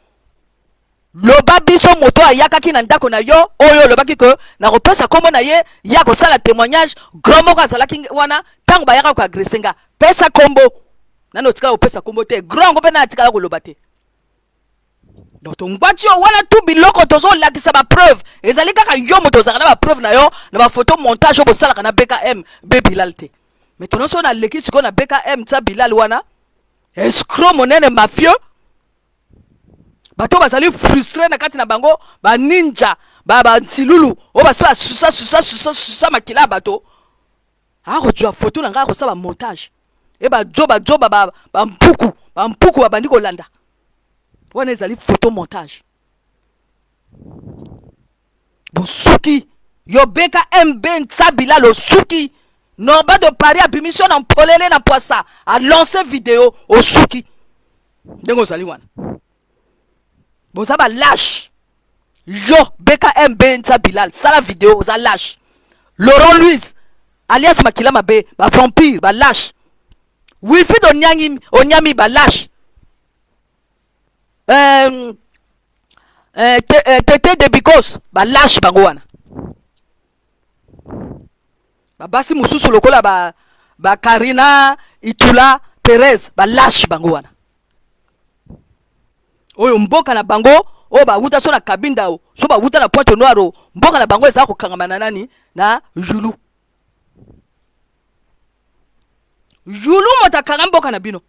Loba biso moto ayakaki na ndako na yo oyo olobaki ke nakopesa kombo na ye ya kosala témoignage, grand moko azalaki wana ntango bayaka koagrese nga, pesa kombo nani otikala kopesa kombo te, grand yango mpe nani atikala koloba te. Donc tongwati yo wana tu biloko tozolakisa ba preuve ezali kaka yo moto ozalaka na ba preuve na yo na ba photo montage oyo bosalaka na BKM be Bilal te. Mais tono so naleki sikoyo na BKM tsa Bilal wana escroc monene mafieux, bato bazali frustre na kati na bango ba ninja ba ba nsilulu oyo basi basusa susa susa susa makila ya bato. Akozwa foto na ngai, akosala montage e bajoba joba bampuku bampuku babandi kolanda wana, ezali photo montage. Bosuki yo beka mb Nsabila, losuki Norba de Paris abimisi yo na mpolele na mpwasa, alance video, osuki ndenge ozali wana. Boza balâches. Yo beka mb Nsabilal, sala video, oza lâche. Laurent Louise alias Makila Mabe, bavampire, balâches. Wilfrid Onyangi Onyami, balâches. Tete de Bicos, balâches bango wana. Babasi mosusu lokola ba bakarina Itula Perez, balâches bango wana. Oyo mboka na bango oyo bawuta so na Kabinda, o so bawuta na Pointe Noire, o mboka na bango eza kokangama na nani? Na Julu. Julu moto akanga mboka na bino.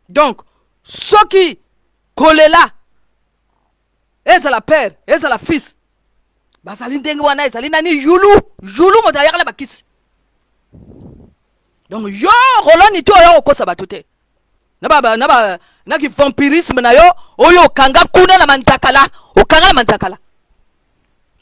Donc soki kolela ezala père, ezala fils, bazali ndenge wana, ezali nani? Yulu. Yulu moto ayaka na bakisi. Donc yo Roloni te, oyo kokosa bato te na ba na kivampirisme na yo oyo okanga kuna na Manzakala, okanga na Manzakala.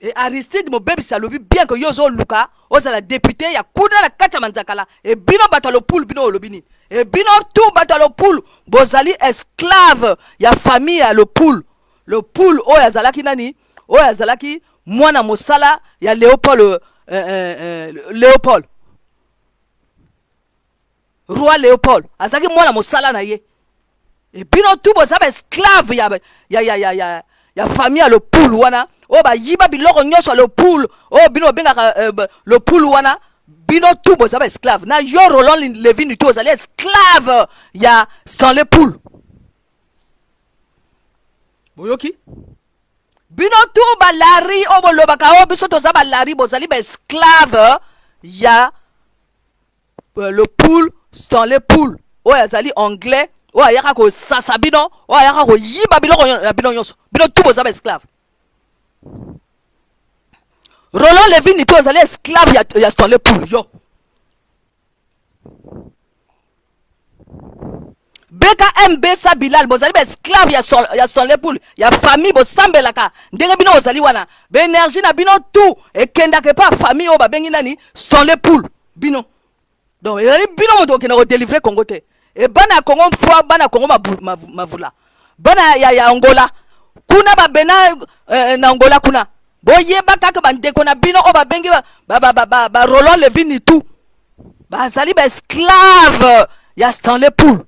E Aristide Mobebisi alobi bien ke yo ozoluka ozala député ya kuna na kati ya Manzakala. E bino bato ya Lopulu, bino olobi nini? E bino tu bato ya Lopulu bozali esclave ya famille ya Lopulu. Lopulu oyo azalaki nani? Oyo azalaki mwana mosala ya Léopold, Léopold, roi Léopold, azalaki mwana mosala na ye. E bino tu boza baesclave ya famille ya Lopulu wana oyo bayiba biloko nyonso ya Lopulu oyo bino bobengaka Lopulu wana. Bino tu boza baesclave. Na yo Roland Levini tu ozali esclave ya Stanley Pool. Boyoki bino tu balari oyo bolobaka oyo biso toza balari, bozali baesclave ya le Pool, Stanley Pool oyo azali anglais, oyo ayaka kosasa bino, oyo ayaka koyiba biloko na bino nyonso. Bino tu boza baesclave. Roland Levini tu ozali esclave ya Stanley Pool. Yo BKMB sa Bilal, bozali baesclave ya Stanley Pool, ya famille bosambelaka. Ndenge bino bozali wana, baénergie na bino tu ekendaka epa famille oyo babengi nani? Stanley Pool. Bino donc ezali bino moto okenda kodélivrer Congo te. E bana ya Congo foi, bana ya Congo mavula, bana ya Angola kuna, babena na Angola kuna, boyeba kaka bandeko na bino oyo babengi ba Roland Levini tu bazali baesclave ya Stanley Pool,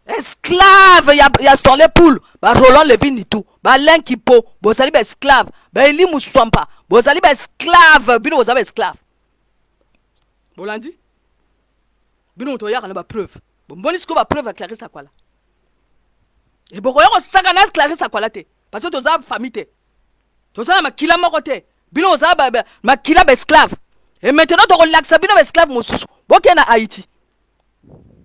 esclave ya Stanley Pool. Ba Roland Levini tu, baLin Kipo, bozali baesclave. Baeli Muswampa, bozali baesclave. Bino boza baesclave. Bolandi bino moto oyaka na bapreuve, bomoni sikoyo bapreuve ya Clarisse Akwala. Ebokoya kosaka na Clarisse Akwala te, parce que toza famille te, toza na makila moko te. Bino boza makila baesclave. E maintenant tokolakisa bino baesclave mosusu. Bokende na Haïti,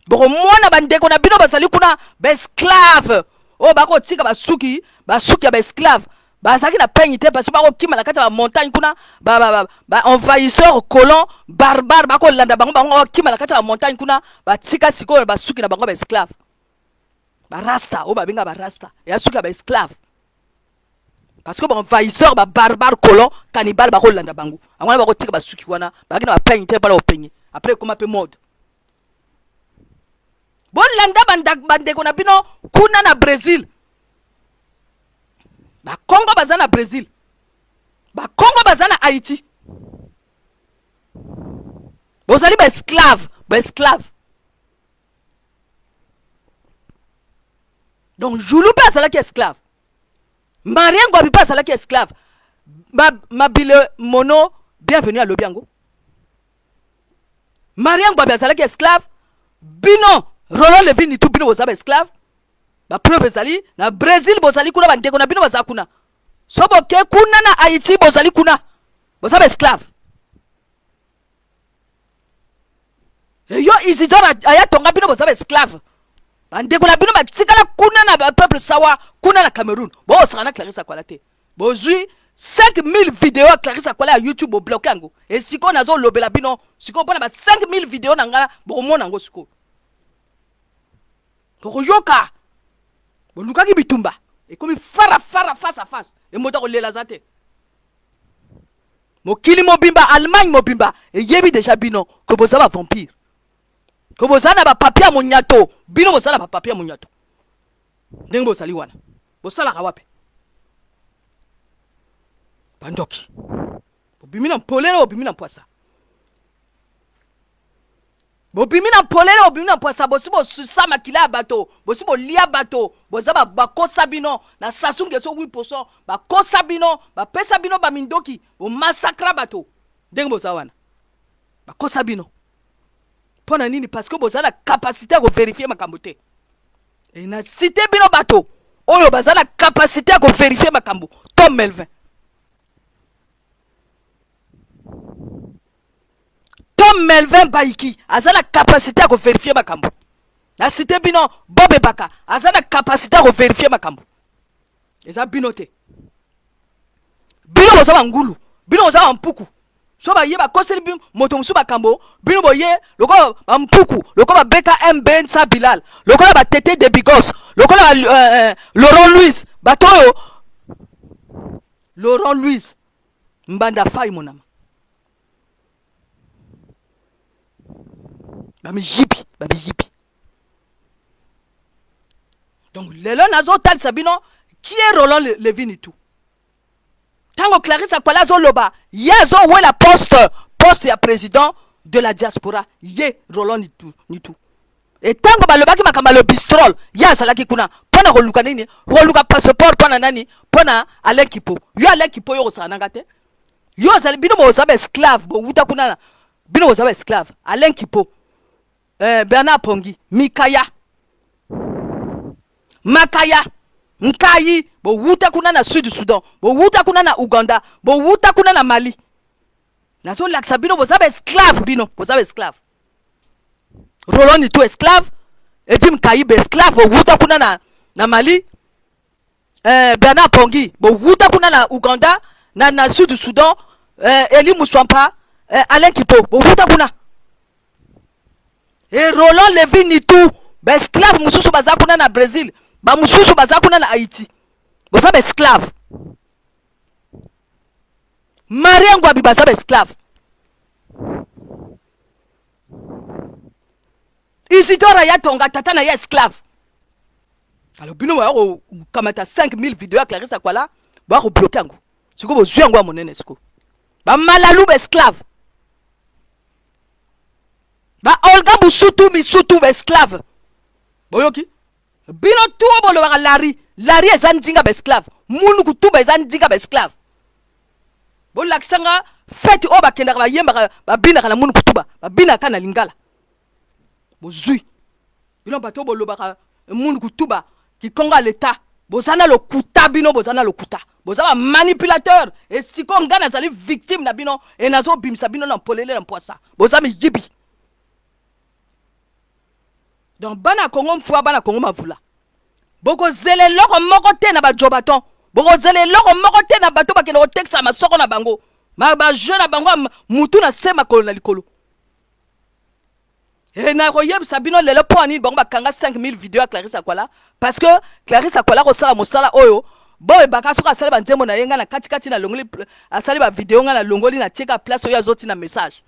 bokomona bandeko na bino bazali kuna, baesclave oyo bakotika basuki, basuki ya baesclave. Bazalaki na peigne te, parce bakokima na kati ya bamontagne kuna, baenvahisseur, colon barbare bakolanda bango, bango bakokima na kati ya bamontagne kuna, batika sikoyo basuki na bango baesclave, barasta oyo babenga barasta ya suki ya baesclave, parce que baenvahisseur, babarbare, colon cannibale bakolanda bango. Yango wana bakotika basuki wana, bazalaki na bapeigne te mpona kopenye. Après ekoma mpe mode. Bolanda bandeko na bino kuna na Brésil. Bakongo baza na Brésil, bakongo baza na Haïti, bozali baesclave, baesclave. Donc Julu mpe azalaki esclave, Marien Ngwabi mpe azalaki esclave. Mabile Mono Bienvenu alobi yango, Marien Ngwabi azalaki esclave. Bino Roland Levini tu, bino boza baesclave. Bapreuve ezali na Brésil, bozali kuna, bandeko na bino baza kuna. So boke kuna na Haïti, bozali kuna, boza baesclave. Yo Isidore aya tonga, bino boza baesclave. Bandeko na bino batikala kuna na bapeuple sawa kuna na Cameroun. Bosaka na Clarisse Akwala te, bozwi. 5000 video ya Clarisse Akwala ya YouTube bobloke yango. E sikoyo nazolobela bino sikoyo mpo na ba 5000 video na ngai, bokomona yango sikoyo, bokoyoka. Bolukaki bitumba, ekomi fara fara, face à face, e moto akolela aza te. Mokili mobimba, Allemagne mobimba eyebi deja bino ke boza ba vampire, ke boza na bapapier ya monyato. Bino boza na bapapier ya monyato. Ndenge bozali wana, bosalaka wapi? Bandoki, bobimi na mpolele, bobimi na mpwasa, bobimi na mpolele, bobimi na mpwasa. Bosi bosusa makila ya bato, bosi bolia bato, boza bakosa bino na Sassou Nguesso 8%. Bakosa bino, bapesa bino bamindoki, bomasakra bato. Ndenge boza wana, bakosa bino mpo na nini? Parce que boza na capacité ya kovérifier makambo te. E na cité bino bato oyo baza na capacité ya kovérifier makambo: Tom Melvin, Tom Melvin Baiki aza na capacité ya kovérifier makambo. Na cité bino Bob Ebaka aza na capacité ya kovérifier makambo. Eza bino te. Bino boza bangulu, bino boza bampuku. So baye bakoseli bino moto mosusu makambo, bino boye lokola bampuku, lokola babeka mb nsa bilal, lokola batete de bigos, lokola Laurent Louis, bato oyo Laurent Louis Mbanda Fai Monama, bamiyibi, bamiyibi. Donc lelo nazotalisa bino qui est Roland Levin Nitu. Ntango Clarisse Akwala azoloba, ye azowela poste ya président de la diaspora, ye Roland Nitu, Nitu. E ntango balobaki makambo ya lobistrol, ye azalaki kuna mpo na koluka nini? Koluka passeport mpo na nani? Mpo na Alain Kipo. Yo Alain Kipo, yo kosala nanga te. Yo ozali, bino boza baesclave, bowuta kuna na bino boza baesclave. Alain Kipo, Bernard Pongi, Mikaya Makaya Nkai, bowuta kuna na Sud Soudan, bowuta kuna na Uganda, bowuta kuna na Mali. Nazolakisa bino boza baesclave, bino boza baesclave. Roland Nitu esclave, Edim Kaibe esclave, bowuta kuna na Mali. Bernard Pongi, bowuta kuna na Uganda, na Sud Soudan. Eli Muswampa, Alain Kipo, bowuta kuna. E Roland Levi Nitu, baesclave mosusu baza kuna na Brésil, bamosusu baza kuna na Haïti. Boza baesclave. Marie Ngwabi, baza baesclave. Isidora ya Tonga, tata na ye esclave. Alors bino baya kokamata 5000 video ya Clarisse Akwala, baya kobloquer yango. Sikoyo bozwi yango ya monene. Sikoyo bamalalu, baesclave, ba Olga Busutu Misutu, baesclave. Boyoki bino tu oyo bolobaka lari lari, eza ndinga baesclave. Munu kutuba eza ndinga baesclave. Bolakisanga fête oyo bakendaka, bayembaka, babinaka na munu kutuba, babinaka na lingala. Bozwi bino bato oyo bolobaka mundu kutuba, kikongo ya leta, boza na lokuta. Bino boza na lokuta, boza bamanipulateur. Esiko ngai nazali victime na bino e nazobimisa bino na mpolele, na mpwasa. Boza miyibi. Donc bana Kongo mfua, bana Kongo mavula, bokozela eloko moko te na bajobaton, bokozela eloko moko te na bato bakende kotekisa masoko na bango, bajeu na bango, mutu na se, makolo na likolo. E nakoyebisa bino lelo mpo ya nini bango bakanga 5000 video ya Clarisse Akwala, parce que Clarisse Akwala kosala mosala oyo boyebaka. Soki asali banzembo na ye, ngai na katikati nalongoli. Asali bavideo, ngai nalongoli, natieka place oyo azotina message.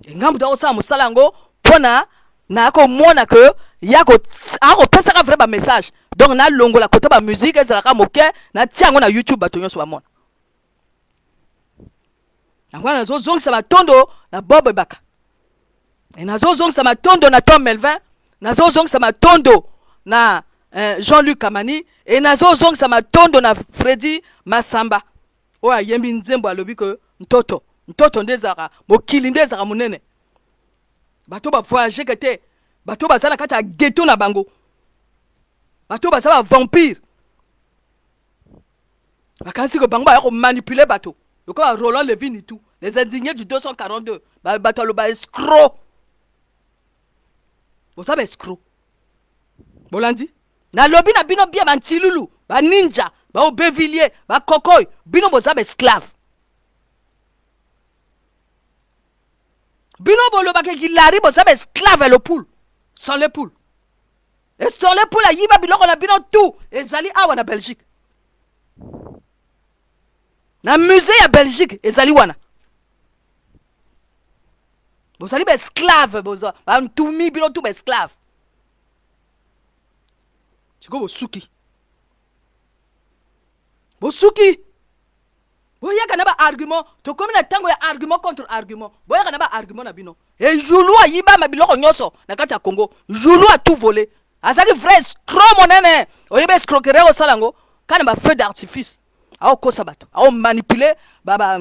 Ngambu to akosala mosala yango mpona nakomona ke ye akopesaka vrai bamessage. Donc nalongola kote bamusique ezalaka moke, natia yango na YouTube, bato nyonso bamona yango wana. Nazozongisa matondo na Bob Ebaka, nazozongisa matondo na Tom Melvin, nazozongisa matondo na Jean-Luc Kamani, e nazozongisa matondo na Fredi Masamba oyo ayembi nzembo, alobi ke ntoto ntoto nde ezalaka mokili, nde ezalaka monene. Bato bavoyageke te, bato baza na kati ya ghetto na bango, bato baza bavampire, bakanisi ke bango baya komanipuler bato lokola Roland Levin Nitu, les indignés du 242. Bato aloba escroc, boza baescroc. Bolandi nalobi na bino bien, bantilulu, baninja. Ba Aubervilliers, ba Kokoy, bino boza ba esclave. Bino bolobaka kilari boza ba esclave ya lopul. Sans le poule. Sans le poule ayiba biloko na bino tout ezali awa na Belgique. Na musée ya Belgique ezali wana. Bozali ba esclave, boza ba ntumi bino tout ba esclave. Sikoyo bosuki. Bosuki. Boyaka na ba argument, tokomi na tango ya argument contre argument. Boyaka na ba argument na bino. E Julu ayiba ma biloko nyonso na kati ya Congo. Julu a tout volé. Azali vrai escroc monene. Oyebi escroquerie osala yango kana ba feu d'artifice. Aokosa bato, ao manipuler ba ba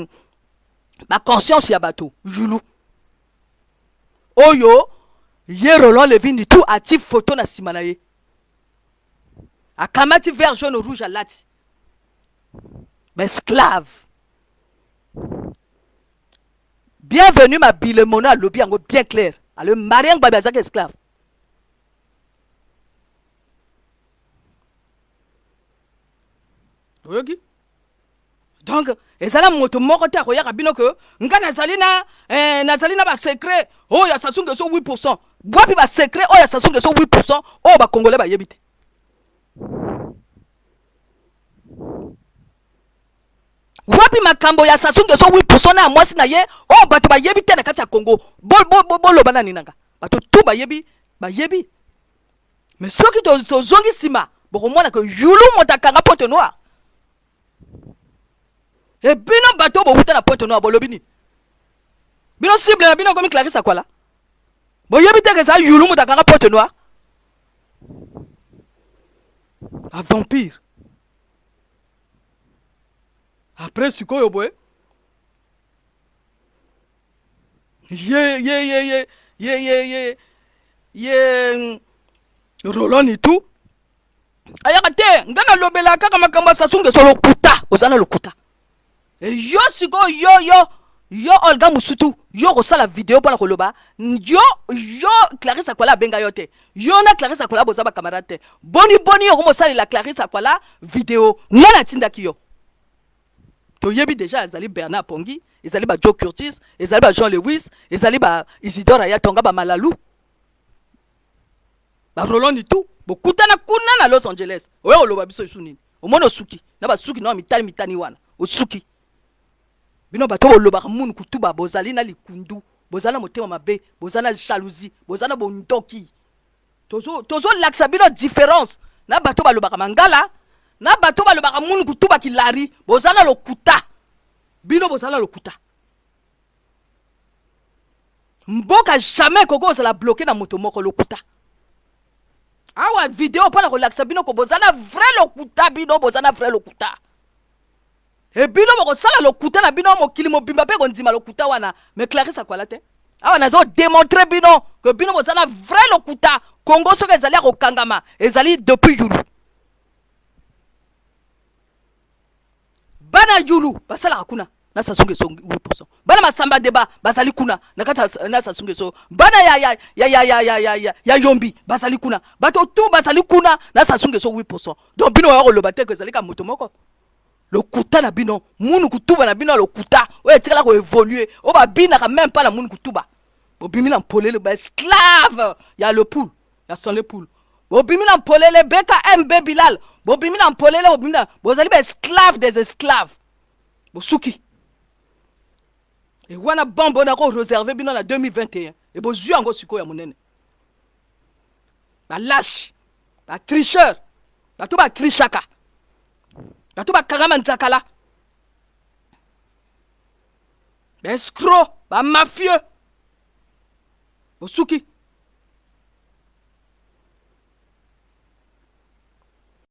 ba conscience ya bato. Julu. Oyo ye Roland Levin tout ati photo na sima na ye. Akamati vert jaune rouge alati. Ba esclave. Bienvenue ma bilemono alobi yango bien clair. Alo Marien Gbabi azaki esclave. Oyoki? Donc ezala moto moko te akoyaka bino ke nga nazali na eh, nazali na ba secret oyo ya Sassou Nguesso 8%. Bwapi ba secret oyo ya Sassou Nguesso 8% oyo ba Congolais bayebi te. Wapi makambo ya Sassou Nguesso 8% na mwasi na ye oyo bato bayebi te na kati ya Congo. Boloba bo, bo, bo nani nanga? Bato tout bayebi, bayebi. Mais soki tozongi nsima bokomona ke yulu moto akanga Pointe Noire. E bino bato bowuta na Pointe Noire bolobi nini? Bino cible na bino ekomi Clarisse Akwala. Boyebi te ke eza yulu moto akanga Pointe Noire. A vampire. Après sikoyo boye ye ye ye ye ye ye ye ye Roland Nitu ayaka te nga nalobela kaka makambo ya Sassou Nguesso lokuta oza na lokuta e yo sikoyo yo yo yo Olga Musutu yo kosala video mpona koloba yo yo Clarisse Akwala abenga yo te yo na Clarisse Akwala boza ba camarade te boni boni yo komosalela Clarisse Akwala video nga natindaki yo toyebi deja ezali Bernard Pongi ezali ba Joe Curtis ezali ba Jean Lewis ezali ba Isidore Ayatonga ba Malalu ba Roland Nitu bokutana kuna na Los Angeles oyo oloba biso esu nini omoni osuki na basuki na mitani mitani wana osuki bino bato bolobaka munu kutuba bozali na likundu bozali na motema mabe bozali na jalousie bozali na bondoki tozolakisa tozo bino différence na bato balobaka mangala na bato balobaka munu kutuba kilari bozali na lokuta bino bozali na lokuta mboka jamais ekoki kozala bloke na moto moko lokuta awa video mpo na kolakisa bino ko boza na vrai lokuta bino boza na vrai lokuta e bino bokosala lokuta na bino mokili mobimba mpe kondima lokuta wana me Clarisse Akwala te awa nazo demontre bino ke bino boza na vrai lokuta Congo soki ezali ya kokangama ezali depuis yulu bana yulu basalaka kuna na Sassou Nguesso 8%. Bana Masamba Deba bazali kuna na kati na Sassou Nguesso. Bana ya ya ya ya ya ya ya ya, ya Yombi bazali kuna. Bato tout bazali kuna na Sassou Nguesso 8%. Donc bino ya koloba te ko ezali ka moto moko. Lokuta na bino, munu kutuba na bino lokuta. Oyo etikala ko évoluer. Oyo babinaka même pas na munu kutuba. Bobimi na mpolele ba esclave ya le poule, ya son le poule. Bobimi na mpolele BKMB Bilal. Bobimi na mpolele bobimi na bozali ba esclave des esclaves. Bosuki. E wana bombe oyo nako reserve bino na 2021 e bozwi yango sikoyo ya monene. Ba lâche, ba tricheur, bato ba trichaka. Bato bakangama nzakala. Ba escroc, ba mafieux. Bosuki.